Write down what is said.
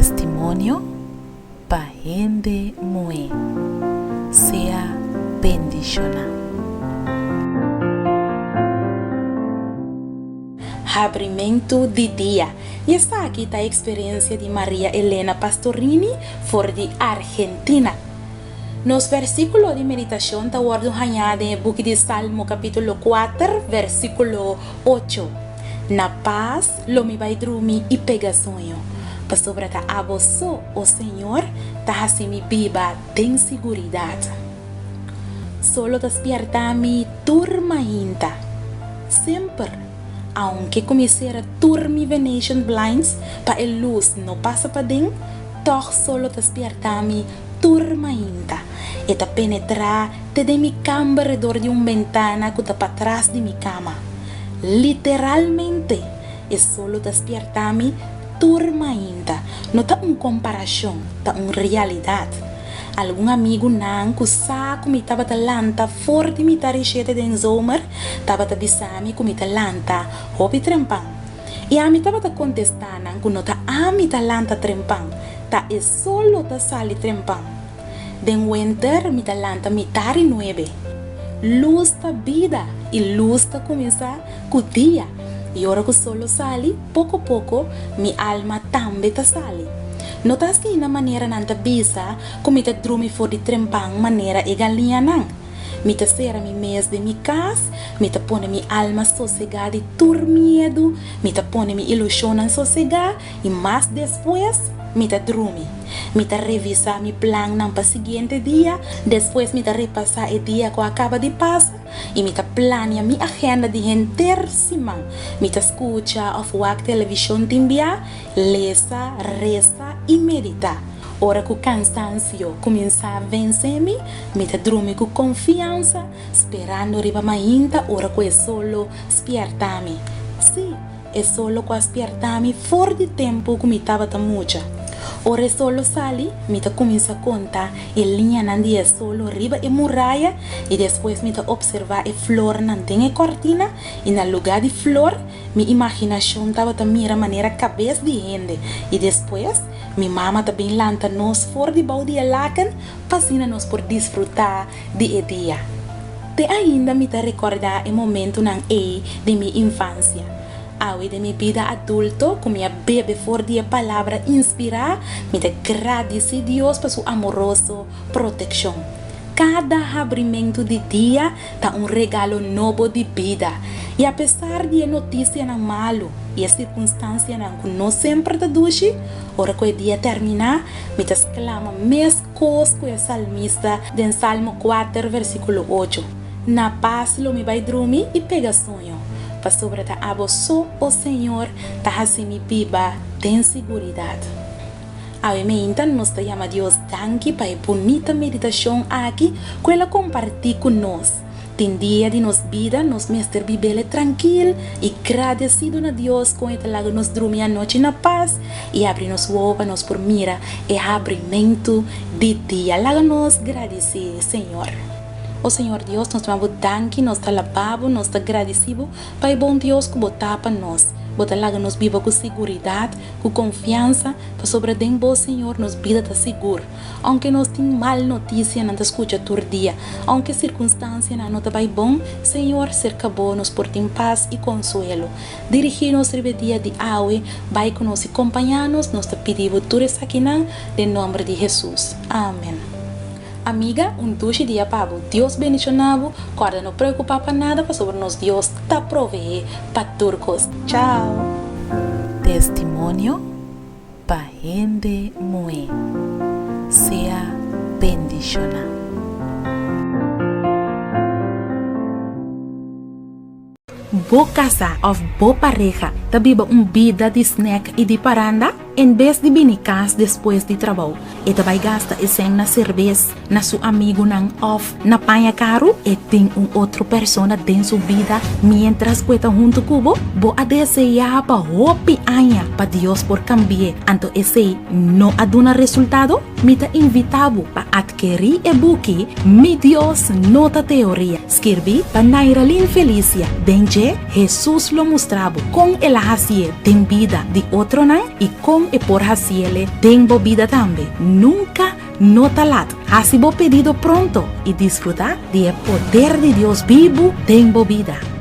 Testimonio pa hende muhé. Sea bendishoná. Habrimentu di dia. I esaki ta e eksperensia di Maria Elena Pastorini for di Argentina. Nos versíkulo di meditashon ta wòrdu hañá den e buki di Salmo kapítulo kuater versíkulo ocho, Na pas lo mi bai drumi i pega soño, pasobra ta abo so, o Señor, ta hasi mi biba den siguridat. Solo ta spièrta mi tur mainta. Semper, aunke ku mi sera tur mi Venetian blinds pa e lus no pasa paden, tòg solo ta spièrta mi tur mainta. E ta penetrá te den mi kamber dor di un bentana ku ta patras di mi kama. Literalmente, e solo ta spièrta mi tur mainta. No ta un komparashon, ta un realidat. Algun amigunan ku sa ku mi tabata lanta for di mitar i shete den zomer tabata bisa mi ku mi ta lanta hopi trempan. I ami tabata kontestá nan ku no ta ami ta lanta trempan, ta e sol lo ta sali trempan. Den wenter mi ta lanta mitar i nuebe. Lus ta bida i lus ta kuminsá ku dia i ora ku sol lo sali, poko poko mi alma tambe ta sali. No ta asina manera nan ta bisa ku mi ta drumi for di trempan manera e galiñanan. Mi ta sera mi mes den mi kas, mi ta pone mi alma sosegá di tur miedu, mi ta pone mi ilushonnan sosegá i mas despues mi ta drumi. Mi ta revisá mi plannan pa siguiente dia, despues mi ta repasá e dia ku a kaba di pasa i mi ta plania mi agenda di henter siman. Mi ta skucha òf wak televishon tin bia, lesa, resa i meditá. Ora ku kansansio kuminsá vense mi, mi ta drumi ku konfiansa, sperando riba mainta ora ku e solo spièrta mi. Sí, e solo ku a spièrta mi for di tempu ku mi tabata mucha. Ora e solo sali, mi ta kuminsá konta e liñanan di e solo riba e muraya i despues mi ta opservá e flornan den e kòrtina i na lugá di flor, mi imaginashon tabata mira manera kabes di hende i despues mi mama ta bin lanta nos for di bou di e laken pa asina nos por disfrutá di e dia. Te ainda mi ta rekordá e momentunan ei di mi infansia. Awe den mi bida adulto ku mi a bebe for di e Palabra inspirá, mi ta gradisí Dios pa su amoroso protekshon. Kada habrimentu di dia ta un regalo nobo di bida. I apesar di e notisianan malu i e sirkunstansianan ku no semper ta dushi, ora ku e dia terminá, mi ta sklama meskos ku e salmista den Salmo kuater versíkulo ocho, Na pas lo mi bai drumi i pega soño, pasobra ta abo so, o Señor, ta hasi mi biba den siguridat. Awe meinta nos ta yama Dios danki pa e bunita meditashon aki ku el a kompartí ku nos. Tin dia di nos bida nos mester bibele trankil i gradesido na Dios kon e ta laga nos drumi anochi na pas i abri nos wowo pa nos por mira e habrimentu di dia. Laga nos gradisí Señor. O Señor Dios, nos ta duna Bo danki, nos ta alabá Bo, nos ta gradisí Bo pa e bon Dios ku Bo ta pa nos. Bo ta laga nos biba ku siguridat, ku konfiansa, pasobra den Bo, Señor, nos bida ta sigur. Aunke nos tin mal notisianan ta skucha tur dia, aunke sirkunstansianan no ta bai bon, Señor, serka Bo nos por tin pas i konsuelo. Dirigí nos riba e dia di awe, bai ku nos i kompañá nos, nos ta pidi Bo tur esakinan den nòmber di Hesus. Amen. Amiga, un dushi dia pa bo. Dios bendishoná bo. Kòrda no preokupá pa nada pasobra nos Dios ta proveé pa tur kos. Chao! Testimonio Pa hende muhé sea bendishoná. Bo kasá òf bo pareha ta biba un bida di snèk i di paranda? En bes di bini kas despues di trabou, e ta bai gasta e sèn na serbes, na su amigunan òf na paña karu? E tin un otro persona den su bida miéntras ku e ta huntu ku bo? Bo a deseá pa hopi aña pa Dios por kambi'é, anto esei no a duna resultado? Mi ta invitá bo pa atkerí e buki Mi Dios No Ta Teoria, skirbí pa Nairalyn Felicia. Den dje, Hesus lo mustra bo kon el a hasié den bida di otronan i kon. Kon e por hasiele den bo bida tambe. Nunka no ta lat. Hasi bo pedido pronto i disfrutá di e poder di Dios bibu den bo bida.